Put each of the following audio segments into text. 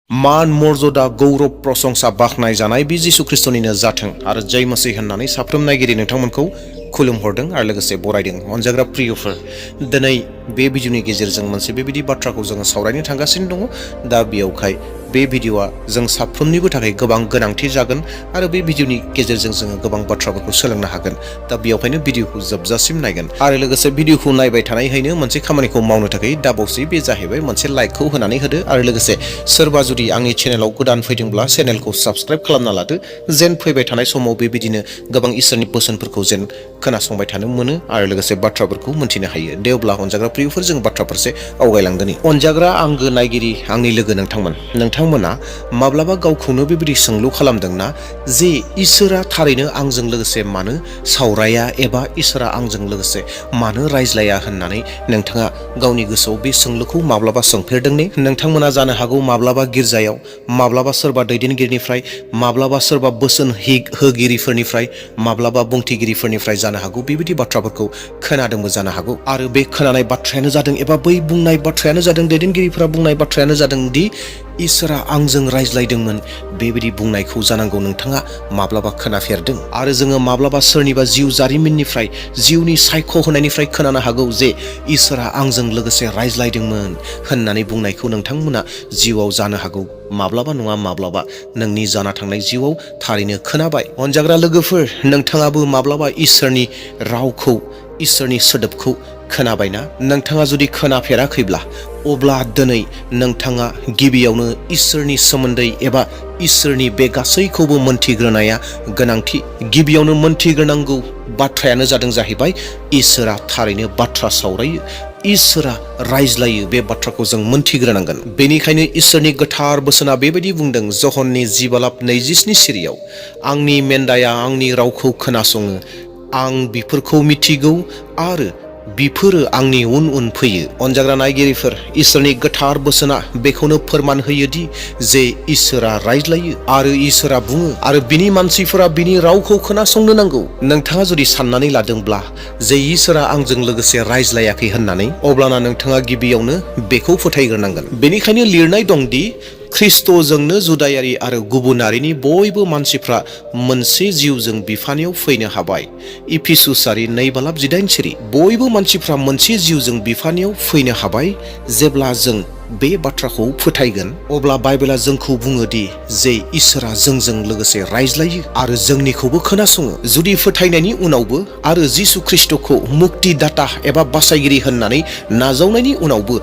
मान मर्यादा गौरब प्रशंसा बाखनाय जानाय बे जिसु ख्रिस्टनिनो जाथों आरो जय मसीह होननानै साफ्रोम नायगिरि नोंथांमोनखौ खुलुमहरदों आरो लोगोसे बरायदों। अनजाग्रा प्रियफोर, दिनै बे भिडिअनि गेजेरजों मोनसे बेबायदि बाथ्राखौ जोङो सावरायनो थांगासिनो दङ। दा बेयावहाय बे भिडिअआ जों साफ्रोमनिबो थाखाय गोबां गोनांथि जागोन आरो बे भिडिअनि गेजेरजों जोङो गोबां बाथ्राफोरखौ सोलोंनो हागोन। दा बेयावहायनो भिडिअखौ जोबजासिम नायगोन आरो लोगोसे भिडिअखौ नायबाय थानायहायनो मोनसे खामानिखौ मावनो थाखाय दाबावसै, बे जाहैबाय मोनसे लाइकखौ होनानै होदो आरो लोगोसे सोरबा जुदि आंनि चेनेलाव गोदान फैदोंब्ला चेनेलखौ साबस्क्राइब खालामना लादो, जेन फैबाय थानाय समाव बेबायदिनो गोबां इसोरनि बोसोनफोरखौ जेन खोनासंबाय थानो मोनो आरो लोगोसे बाथ्राफोरखौ मोन्थिनो हायो। दे अब्ला अनजाग्रा प्रियफोर, जों बाथ्रा फारसे आवगायलांदोनि। अनजाग्रा आंगो नायगिरि, आंनि लोगो नोंथांमोना माब्लाबा गावखौनो बेबायदि सोंलु खालामदोंना जे इसोरा थारैनो आंजों लोगोसे मानो सावराया एबा इसोरा आंजों लोगोसे मानो रायज्लाया होननानै नोंथाङा गावनि गोसोआव बे सोंलुखौ माब्लाबा सोंफेरदों ने? नोंथांमोना जानो हागौ माब्लाबा गिर्जायाव, माब्लाबा सोरबा दैदेनगिरिनिफ्राय, माब्लाबा सोरबा बोसोन होगिरिफोरनिफ्राय, माब्लाबा बुंथिगिरिफोरनिफ्राय जानो हागौ बेबायदि बाथ्राफोरखौ खोनादोंबो जानो हागौ। आरो बे खोनानाय बाथ्रायानो जादों एबा बै बुंनाय बाथ्रायानो जादों, दैदेनगिरिफोरा बुंनाय बाथ्रायानो जादों दि इसोरा आंजों रायज्लायदोंमोन। बेबायदि बुंनायखौ जानांगौ नोंथाङा माब्लाबा खोनाफेरदों। आरो जोङो माब्लाबा सोरनिबा जिउ जारिमिननिफ्राय, जिउनि सायख'होनायनिफ्राय खोनानो हागौ जे इसोरा आंजों लोगोसे रायज्लायदोंमोन होननानै बुंनायखौ नोंथांमोना जिउआव जानो हागौ माब्लाबा नङा माब्लाबा नोंनि जाना थांनाय जिउआव थारैनो खोनाबाय। अनजाग्रा लोगोफोर, नोंथाङाबो माब्लाबा इसोरनि रावखौ, इसोरनि सोदोबखौ खोनाबायना? नोंथाङा जुदि खोनाफेराखैब्ला अब्ला दिनै नोंथाङा गिबियावनो इसोरनि सोमोन्दै एबा इसोरनि बे गासैखौबो मोनथिग्रोनाया गोनांथि। गिबियावनो मोनथिग्रोनांगौ बाथ्रायानो जाहैबाय इसोरा थारैनो बाथ्रा सावरायो, इसोरा रायज्लायो। बे बाथ्राखौ जों मोनथिग्रोनांगोन। बेनिखायनो इसोरनि गोथार बोसोना बेबायदि बुंदों जहननि 10:27 सिरियाव, आंनि मेन्दाया आंनि रावखौ खोनासङो, आं बिफोरखौ मिथिगौ आरो बिफोरो आंनि उन उन फैयो। अनजाग्रा नायगिरिफोर, इसोरनि गोथार बोसोना बेखौनो फोरमान होयोदि जे इसोरा रायज्लायो आरो इसोरा बुङो आरो बिनि मानसिफोरा बिनि रावखौ खोनासंनो नांगौ। नोंथाङा जुदि साननानै लादोंब्ला जे इसोरा आंजों लोगोसे रायज्लायाखै होननानै, अब्लाना नोंथाङा गिबियावनो बेखौ फोथायग्रोनांगोन। बेनिखायनो लिरनाय दंदि ख्रिस्ट'जोंनो जुदायारि आरो गुबुनारिनि बयबो मानसिफ्रा मोनसे जिउजों बिफानियाव फैनो हाबाय। इफिसुसारि 2:18 सिरि। बयबो मानसिफ्रा मोनसे जिउजों बिफानियाव फैनो हाबाय। जेब्ला जों बे बाथ्राखौ फोथायगोन, अब्ला बाइबेला जोंखौ बुङोदि जे इसोरा जोंजों लोगोसे रायज्लायो आरो जोंनिखौबो खोनासङो। जुदि फोथायनायनि उनावबो आरो जिसु ख्रिस्ट'खौ मुक्तिदाता एबा बासायगिरि होननानै नाजावनायनि उनावबो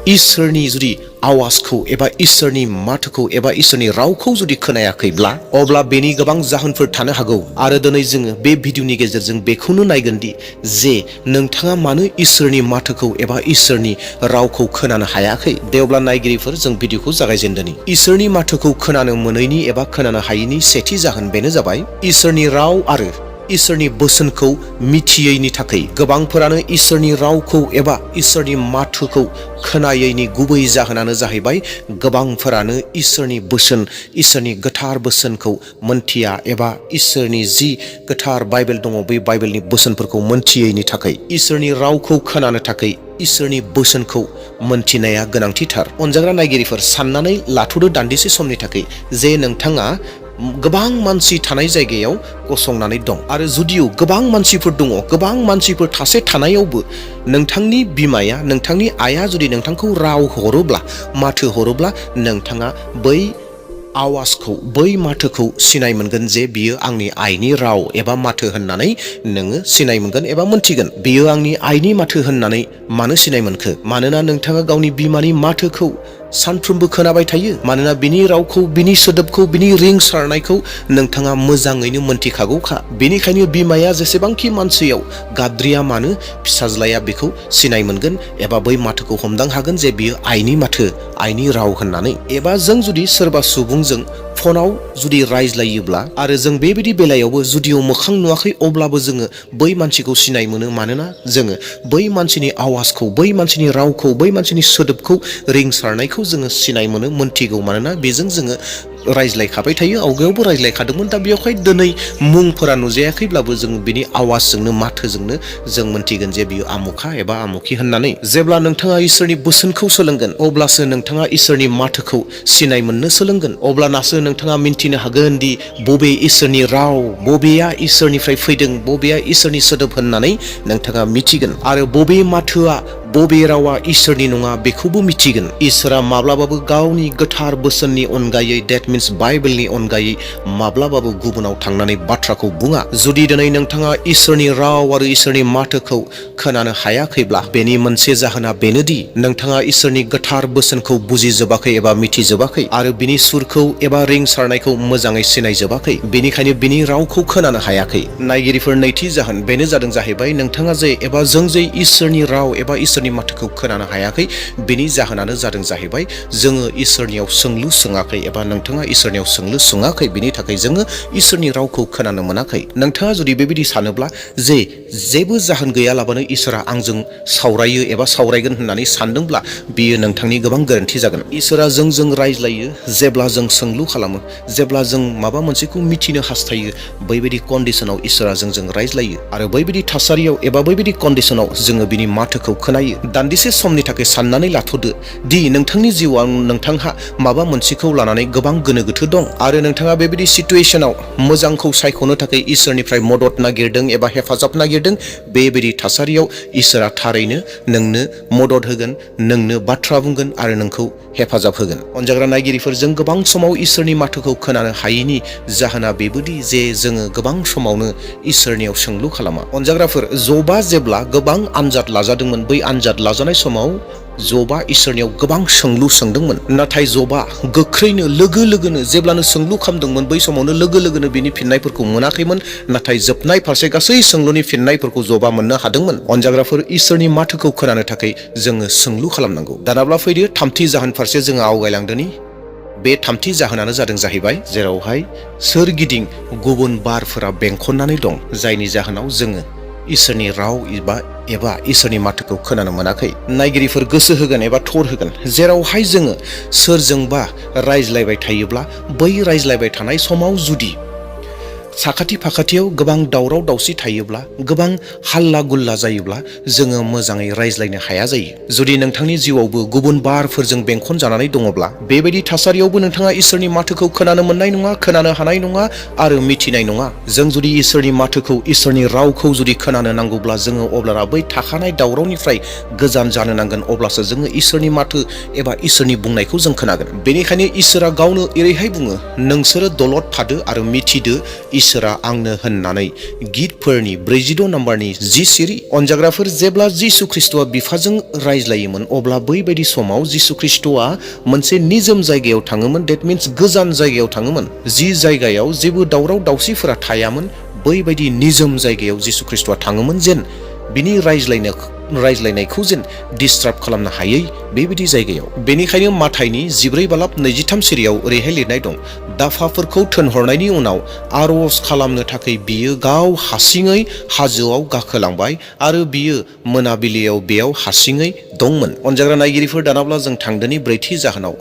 इसोरनि जुदि आवाजखौ एबा इसोरनि माथोखौ एबा इसोरनि रावखौ जुदि खोनायाखैब्ला, अब्ला बेनि गोबां जाहोनफोर थानो हागौ। आरो दिनै जोङो बे भिडिअनि गेजेरजों बेखौनो नायगोनदि जे नोंथाङा मानो इसोरनि माथोखौ एबा इसोरनि रावखौ खोनानो हायाखै। दे अब्ला नायगिरिफोर, जों भिडिअखौ जागायजेनदोनि। इसोरनि माथोखौ खोनानो मोनैनि एबा खोनानो हायैनि सेथि जाहोन बेनो जाबाय इसोरनि राव आरो इसोरनि बोसोनखौ मिथियैनि थाखाय। गोबांफोरानो इसोरनि रावखौ एबा इसोरनि माथोखौ खोनायैनि गुबै जाहोनानो जाहैबाय गोबांफोरानो इसोरनि बोसोन, इसोरनि गोथार बोसोनखौ मोनथिया एबा इसोरनि जि गोथार बाइबेल दङ बे बाइबेलनि बोसोनफोरखौ मोनथियैनि थाखाय। इसोरनि रावखौ खोनानो थाखाय इसोरनि बोसोनखौ मोनथिनाया गोनांथिथार। अनजाग्रा नायगिरिफोर, साननानै लाथ'दो दान्दिसे समनि थाखाय जे नोंथाङा गोबां मानसि थानाय जायगायाव गसंनानै दं आरो जुदिও गोबां मानसिफोर दङ, गोबां मानसिफोर थासे थानायावबो नोंथांनि बिमाया, नोंथांनि आइया जुदि नोंथांखौ राव हरोब्ला, माथो हरोब्ला, नोंथाङा बै आवाजखौ, बै माथोखौ सिनाय मोनगोन जे बियो आंनि आइनि राव एबा माथो होननानै नोङो सिनाय मोनगोन एबा मोनथिगोन। बियो आंनि आइनि माथो होननानै मानो सिनाय मोनखो? मानोना नोंथाङा गावनि बिमानि माथोखौ सानफ्रोमबो खोनाबाय थायो। मानोना बिनि रावखौ, बिनि सोदोबखौ, बिनि रिंसारनायखौ नोंथाङा मोजाङैनो मोनथिखागौखा। बेनिखायनो बिमाया जेसेबांखि मानसियाव गाबद्रिया मानो, फिसाज्लाया बेखौ सिनाय मोनगोन एबा बै माथोखौ हमदां हागोन जे बियो आइनि माथो, आइनि राव होननानै। एबा जों जुदि सोरबा सुबुंजों फनाव जुदि रायज्लायोब्ला आरो जों बेबायदि बेलायावबो जुदिও मोखां नुवाखै, अब्लाबो जोङो बै मानसिखौ सिनाय मोनो। मानोना जोङो बै मानसिनि आवाजखौ, बै मानसिनि रावखौ, बै मानसिनि सोदोबखौ, रिंसारनायखौ जोङो सिनाय मोनो, मोनथिगौ। मानोना बेजों जोङो रायज्लायखाबाय थायो, आवगायावबो रायज्लायखादोंमोन। दा बेयावहाय दिनै मुंफोरा नुजायाखैब्लाबो जों बिनि आवाजजोंनो माथोजोंनो जों मोनथिगोन जे बियो आमुखा एबा आमुखि होननानै। जेब्ला नोंथाङा इसोरनि बोसोनखौ सोलोंगोन अब्लासो नोंथाङा इसोरनि माथोखौ सिनाय मोननो सोलोंगोन। अब्लानासो नोंथाङा मिन्थिनो हागोन दि बबे इसोरनि राव, बबेया इसोरनिफ्राय फैदों, बबेया इसोरनि सोदोब होननानै नोंथाङा मिथिगोन। आरो बबे माथोआ, बबे रावा इसोरनि नङा बेखौबो मिथिगोन। इसोरा माब्लाबाबो गावनि गोथार बोसोननि अनगायै, डेट मिन्स बाइबेलनि अनगायै माब्लाबाबो गुबुनाव थांनानै बाथ्राखौ बुङा। जुदि दिनै नोंथाङा इसोरनि राव आरो इसोरनि माथोखौ खोनानो हायाखैब्ला बेनि मोनसे जाहोना बेनोदि नोंथाङा इसोरनि गोथार बोसोनखौ बुजिजोबाखै एबा मिथिजोबाखै आरो बिनि सुरखौ एबा रिंसारनायखौ मोजाङै सिनायजोबाखै। बेनिखायनो बिनि रावखौ खोनानो हायाखै। नायगिरिफोर, नैथि जाहोन बेनो जाहैबाय नोंथाङा जे एबा जों जे इसोरनि राव एबा इसोरनि माथोखौ खोनानो हायाखै, बेनि जाहोनानो जाहैबाय जोङो इसोरनियाव सोंलु सोङाखै एबा नोंथाङा इसोरनियाव सोंलु सोङाखै। बिनि थाखाय जोङो इसोरनि रावखौ खोनानो मोनाखै। नोंथाङा जुदि बेबायदि सानोब्ला जे जेबो जाहोन गैयालाबानो इसोरा आंजों सावरायो एबा सावरायगोन होननानै सानदोंब्ला बियो नोंथांनि गोबां गोरोन्थि जागोन। इसोरा जोंजों रायज्लायो जेब्ला जों सोंलु खालामो, जेब्ला जों माबा मोनसेखौ मिथिनो हास्थायो, बैबायदि कन्डिसनाव इसोरा जोंजों रायज्लायो आरो बैबायदि थासारियाव एबा बैबायदि कन्डिसनाव जोङो बिनि माथोखौ खोनायो। दान्दिसे समनि थाखाय साननानै लाथ'दो दि नोंथांनि जिउआव नोंथांहा माबा मोनसेखौ लानानै गोबां गोनो गोथो दं आरो नोंथाङा बेबायदि सिटुएसनाव मोजांखौ सायख'नो थाखाय इसोरनिफ्राय मदद नागिरदों एबा हेफाजाब नागिरदों। बेबायदि थासारियाव इसोरा थारैनो नोंनो मदद होगोन, नोंनो बाथ्रा बुंगोन आरो नोंखौ हेफाजाब होगोन। अनजाग्रा नायगिरिफोर, जों गोबां समाव इसोरनि माथोखौ खोनानो हायैनि जाहोना बेबोदि जे जोङो गोबां समावनो इसोरनियाव सोंलु खालामा। अनजाग्राफोर, जबा जेब्ला गोबां आनजाद लाजादोंमोन, बै आनजाद लाजानाय समाव जबा इसोरनियाव गोबां सोंलु सोंदोंमोन। नाथाय जबा गोख्रैनो लोगो लोगोनो जेब्लानो सोंलु खालामदोंमोन बै समावनो लोगो लोगोनो बिनि फिननायफोरखौ मोनाखैमोन। नाथाय जोबनाय फारसे गासै सोंलुनि फिननायफोरखौ जबा मोननो हादोंमोन। अनजाग्राफोर, इसोरनि माथोखौ खोनानो थाखाय जोङो सोंलु खालामनांगौ। दानाब्ला फैदो थामथि जाहोन फारसे जोङो आवगायलांदोनि। बे थामथि जाहोनानो जाहैबाय जेरावहाय सोरगिदिं गुबुन बारफोरा बेंखननानै दं, जायनि जाहोनाव जोङो इसोरनि राव एबा इसोरनि माथोखौ खोनानो मोनाखै। नायगिरिफोर, गोसो होगोन एबा थर होगोन, जेरावहाय जोङो सोरजोंबा रायज्लायबाय थायोब्ला बै रायज्लायबाय थानाय समाव जुदि साखाथि फाखाथियाव गोबां दावराव दावसि थायोब्ला, गोबां हाल्ला गुल्ला जायोब्ला जोङो मोजाङै रायज्लायनो हाया जायो। जुदि नोंथांनि जिउआवबो गुबुन बारफोरजों बेंखन जानानै दङब्ला बेबायदि थासारियावबो नोंथाङा इसोरनि माथोखौ खोनानो मोननाय नङा, खोनानो हानाय नङा आरो मिथिनाय नङा। जों जुदि इसोरनि माथोखौ, इसोरनि रावखौ जुदि खोनानो नांगौब्ला जोङो अब्लाना बै थाखानाय दावरावनिफ्राय गोजान जानो नांगोन। अब्लासो जोङो इसोरनि माथो एबा इसोरनि बुंनायखौ जों खोनागोन। बेनिखायनो इसोरा गावनो एरैहाय बुङो, नोंसोरो दलद थादो आरो मिथिदो इसोरा आंनो होननानै। गितफोरनि 46 नम्बरनि 10 सिरि। अनजाग्राफोर, जेब्ला जिसु ख्रिस्ट'आ बिफाजों रायज्लायोमोन अब्ला बैबायदि समाव जिसु ख्रिस्ट'आ मोनसे निजोम जायगायाव थाङोमोन, डेट मिन्स गोजान जायगायाव थाङोमोन। जि जायगायाव जेबो दावराव दावसिफोरा थायामोन, बैबायदि निजोम जायगायाव जिसु ख्रिस्ट'आ थाङोमोन जेन बिनि रायज्लायनायखौ जेन डिस्टार्ब खालामनो हायै बेबायदि जायगायाव। बेनिखायनो माथाइनि 14:23 सिरियाव ओरैहाय लिरनाय दं, दाफाफोरखौ थोनहरनायनि उनाव आर'ज खालामनो थाखाय बियो गाव हारसिङै हाजोआव गाखोलांबाय आरो बियो मोनाबिलियाव बेयाव हारसिङै दंमोन। अनजाग्रा नायगिरिफोर, दानाब्ला जों थांदोनि ब्रैथि जाहोनाव,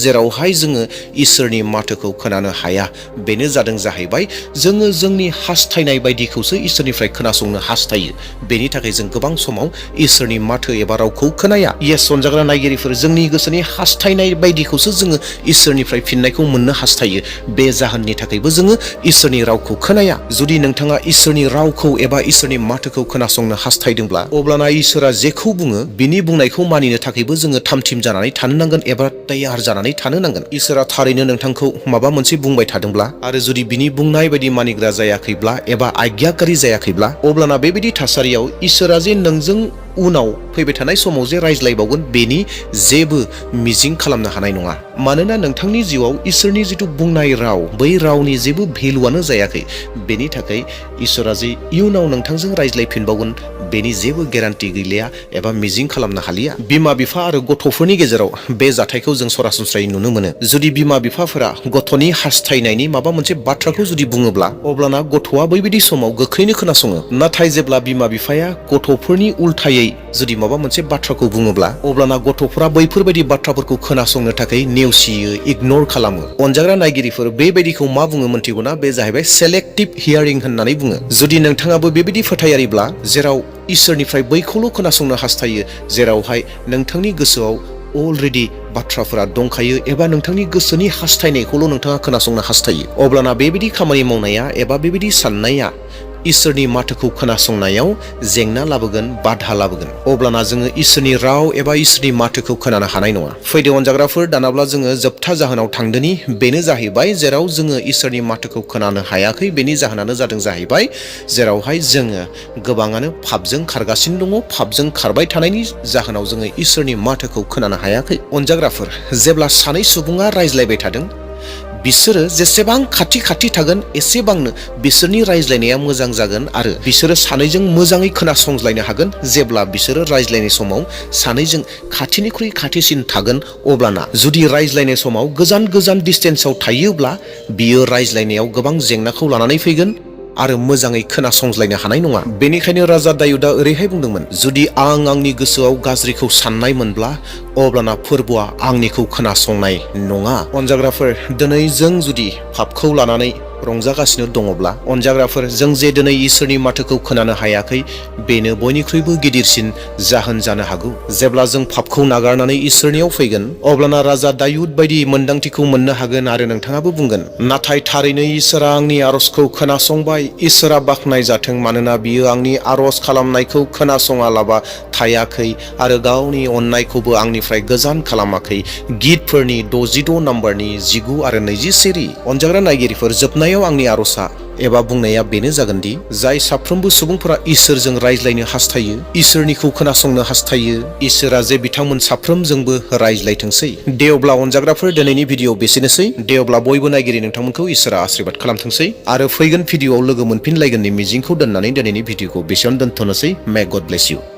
जेरावहाय जोङो इसोरनि माथोखौ खोनानो हाया, बेनो जाहैबाय जोङो जोंनि हास्थायनाय बायदिखौसो इसोरनिफ्राय खोनासंनो हास्थायो। बेनि थाखाय जों गोबां समाव इसोरनि माथो एबा रावखौ खोनाया। येस अनजाग्रा नायगिरिफोर, जोंनि गोसोनि हास्थायनाय बायदिखौसो जोङो इसोरनिफ्राय फिननायखौ मोननो हास्थायो। बे जाहोननि थाखायबो जोङो इसोरनि रावखौ खोनाया। जुदि नोंथाङा इसोरनि रावखौ एबा इसोरनि माथोखौ खोनासंनो हास्थायदोंब्ला अब्लाना इसोरा जेखौ बुङो बिनि बुंनायखौ मानिनो थाखायबो जोङो थामथिम जानानै थानो नांगोन एबा तैयार जानानै थानो नांगोन। इसोरा थारैनो नोंथांखौ माबा मोनसे बुंबाय थादोंब्ला आरो जुदि बिनि बुंनाय बायदि मानिग्रा जायाखैब्ला एबा आज्ञाकारी जायाखैब्ला अब्लाना बेबायदि थासारियाव इसोरा जे नोंजों उनाव फैबाय थानाय समाव जे रायज्लायबावगोन बेनि जेबो मिजिं खालामनो हानाय नङा। मानोना नोंथांनि जिउआव इसोरनि जिथु बुंनाय राव, बै रावनि जेबो भेलुआनो जायाखै। बेनि थाखाय इसोरा जे इयुनाव नोंथांजों रायज्लायफिनबावगोन बेनि जेबो गेरान्टि गैलिया एबा मिजिं खालामनो हालिया। बिमा बिफा आरो गथ'फोरनि गेजेराव बे जाथायखौ जों सरासनस्रायै नुनो मोनो। जुदि बिमा बिफाफोरा गथ'नि हास्थायनायनि माबा मोनसे बाथ्राखौ जुदि बुङोब्ला अब्लाना गथ'आ बैबायदि समाव गोख्रैनो खोनासङो। नाथाय जेब्ला बिमा बिफाया गथ'फोरनि उल्थायै जुदि माबा मोनसे बाथ्राखौ बुङोब्ला अब्लाना गथ'फोरा बैफोरबायदि बाथ्राफोरखौ खोनासंनो थाखाय नेवसियो, इगनर खालामो। अनजाग्रा नायगिरिफोर बेबायदिखौ मा बुङो मोनथिगौना? बे जाहैबाय सेलेक्टिभ हियारिं होननानै बुङो। जुदि नोंथाङाबो बेबायदि फोथायारिब्ला जेराव इसोरनिफ्राय बैखौल' खोनासंनो हास्थायो जेरावहाय नोंथांनि गोसोआव अलरेडि बाथ्राफोरा दंखायो एबा नोंथांनि गोसोनि हास्थायनायखौल' नोंथाङा खोनासंनो हास्थायो, अब्लाना बेबायदि खामानि मावनाया एबा बेबायदि साननाया इसोरनि माथोखौ खोनासंनायाव जेंना लाबोगोन, बाधा लाबोगोन। अब्लाना जोङो इसोरनि राव एबा इसोरनि माथोखौ खोनानो हानाय नङा। फैदो अनजाग्राफोर, दानाब्ला जोङो जोबथा जाहोनाव थांदोनि। बेनो जाहैबाय जेराव जोङो इसोरनि माथोखौ खोनानो हायाखै, बेनि जाहोनानो जादों जाहैबाय जेरावहाय जोङो गोबाङानो पापजों खारगासिनो दङ। पापजों खारबाय थानायनि जाहोनाव जोङो इसोरनि माथोखौ खोनानो हायाखै। अनजाग्राफोर, जेब्ला सानै सुबुङा रायज्लायबाय थादों, बिसोरो जेसेबां खाथि खाथि थागोन एसेबांनो बिसोरनि रायज्लायनाया मोजां जागोन आरो बिसोरो सानैजों मोजाङै खोनासंज्लायनो हागोन। जेब्ला बिसोरो रायज्लायनाय समाव सानैजों खाथिनिख्रुइ खाथिसिन थागोन, अब्लाना जुदि रायज्लायनाय समाव गोजान गोजान डिस्टेन्सआव थायोब्ला बियो रायज्लायनायाव गोबां जेंनाखौ लानानै फैगोन आरो मोजाङै खोनासंज्लायनो हानाय नङा। बेनिखायनो राजा दायुदा ओरैहाय बुंदोंमोन, जुदि आं आंनि गोसोआव गाज्रिखौ साननाय मोनब्ला अब्लाना फोरबोआ आंनिखौ खोनासंनाय नङा। अनजाग्राफोर, दिनै जों जुदि पापखौ लानानै रंजागासिनो दङब्ला, अनजाग्राफोर, जों जे दिनै इसोरनि माथोखौ खोनानो हायाखै बेनो बयनिख्रुइबो गिदिरसिन जाहोन जानो हागौ। जेब्ला जों पापखौ नागारनानै इसोरनियाव फैगोन अब्लाना राजा दायुद बायदि मोन्दांथिखौ मोननो हागोन आरो नोंथाङाबो बुंगोन, नाथाय थारैनो इसोरा आंनि आरजखौ खोनासंबाय। इसोरा बाख्नाय जाथों, मानोना बियो आंनि आरज खालामनायखौ खोनासङालाबा थायाखै आरो गावनि अननायखौबो आंनिफ्राय गोजान खालामाखै। गितफोरनि 66 नाम्बारनि 19 आरो 21। अनजाग्रा नायगिरिफोर, जोबनायाव आंनि आरजआ एबा बुंनाया बेनो जागोनदि जाय साफ्रोमबो सुबुंफोरा इसोरजों रायज्लायनो हास्थायो, इसोरनिखौ खोनासंनो हास्थायो, इसोरा जे बिथांमोन साफ्रोमजोंबो रायज्लायथोंसै। दे अब्ला अनजाग्राफोर, दिनैनि भिडिअ बेसेनोसै। दे अब्ला बयबो नायगिरि नोंथांमोनखौ इसोरा आशीर्बाद खालामथोंसै आरो फैगोन भिडिअआव लोगो मोनफिनलायगोननि मिजिंखौ दोननानै दिनैनि भिडिअखौ बेसेयावनो दोनथ'नोसै। मे गड ब्लेस इउ।